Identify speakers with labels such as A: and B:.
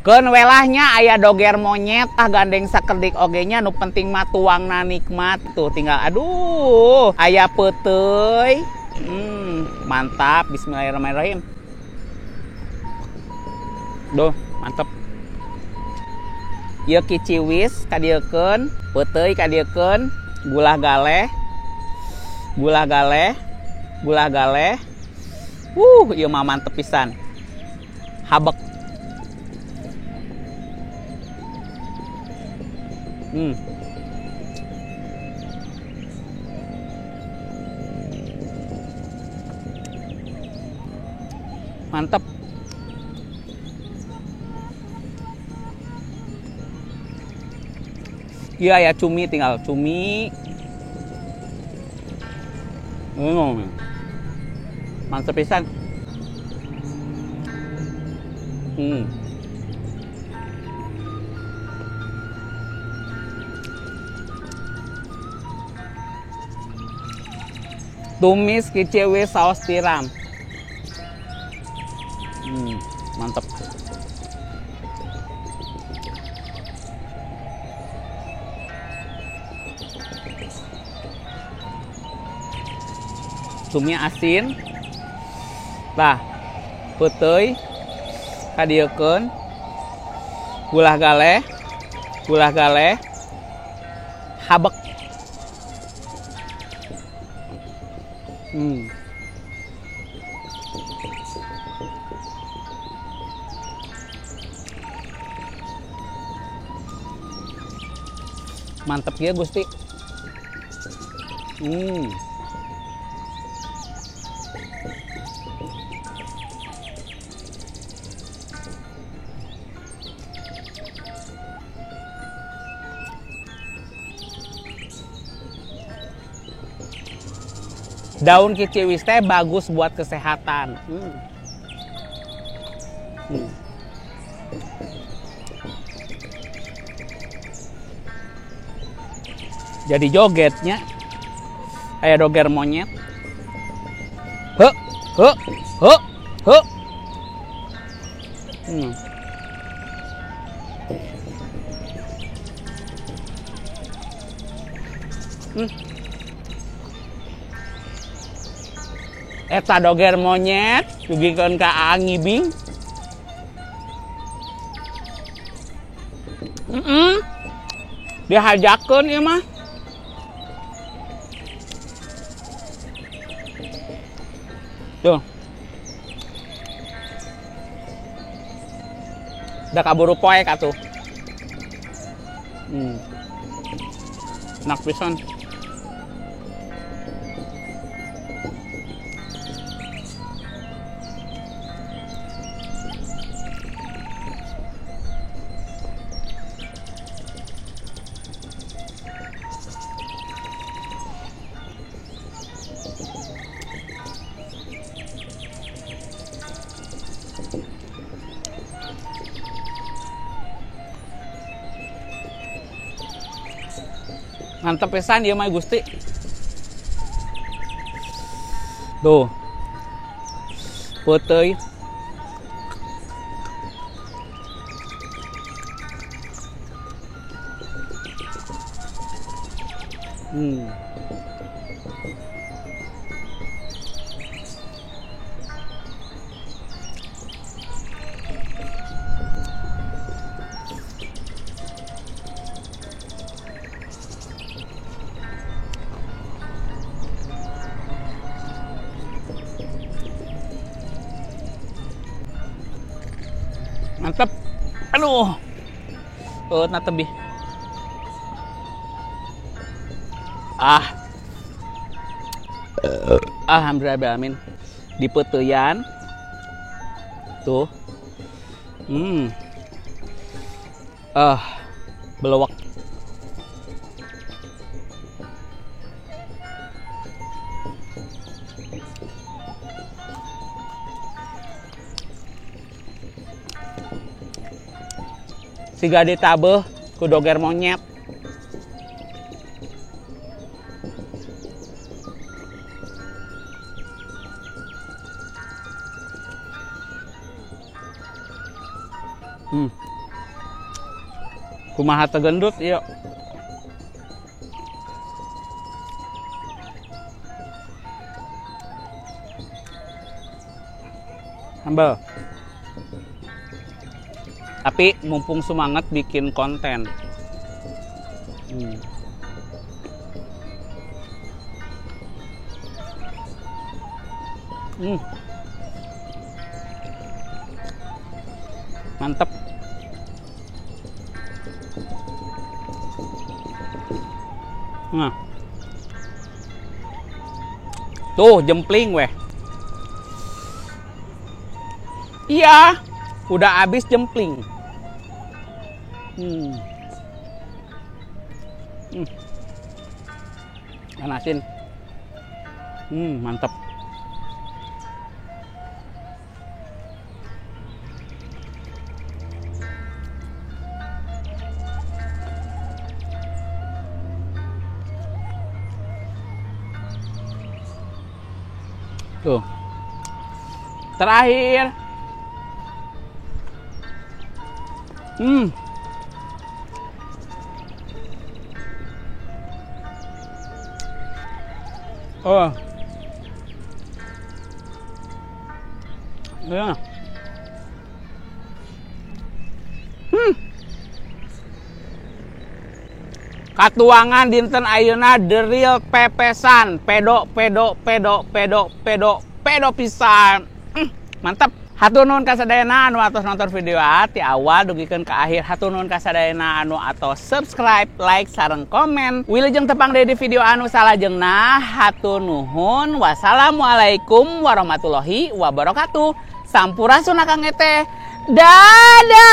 A: Keun welahnya aya doger monyet ah gandeng sakedik oge nya nu penting mah tuangna nikmat tuh tinggal aduh aya peuteuy. Mantap, bismillahirrahmanirrahim. Duh, mantap. Ieu kiciwis kadieukeun, peuteuy kadieukeun, gula galeh. Gula galeh, gula galeh. Ieu mah mantep pisan. Habek. Mantep. Iya ya cumi, tinggal cumi. Mantep pisan. Tumis kiciwis saus tiram. Mantep. Cumi asin. Tah, peuteuy kadieukeun, gula galeh, gula galeh, habek. Mantep ya Gusti. Daun kiciwis teh bagus buat kesehatan. Jadi jogetnya kayak doger monyet. He, he, he, he. Eta doger monyet dugikeun ka angibing. Dihajakeun ieu mah. Tuh. Udah kaburu poek atuh. Enak pisan. Mantep pisan ieu mah Gusti. Tuh. Peuteuy. Mantap. Aduh. Nah tebih. Ah. Alhamdulillah amin. Di peuteuyan. Tuh. Belewek. Siga ditabeuh ku doger monyet. Kumaha teu gendut ieu. Sambal. Tapi mumpung semangat bikin konten. Mantep. Nah. Tuh jempling weh. Iya, udah habis jempling. Panasin. Mantep. Tuh. Terakhir. Oh. Ya. Katuangan dinten ayeuna the real pepesan, pedo pedo pedo pedo pedo pedo pisan. Mantap. Hatur nuhun kasadayana anu atos nonton video ti awal dugikeun ka akhir. Hatur nuhun kasadayana anu atos subscribe, like, sareng komen. Wilujeng tepang deui di video anu salajengna. Hatur nuhun. Wassalamualaikum warahmatullahi wabarakatuh. Sampurasun Akang Eteh. Dadah.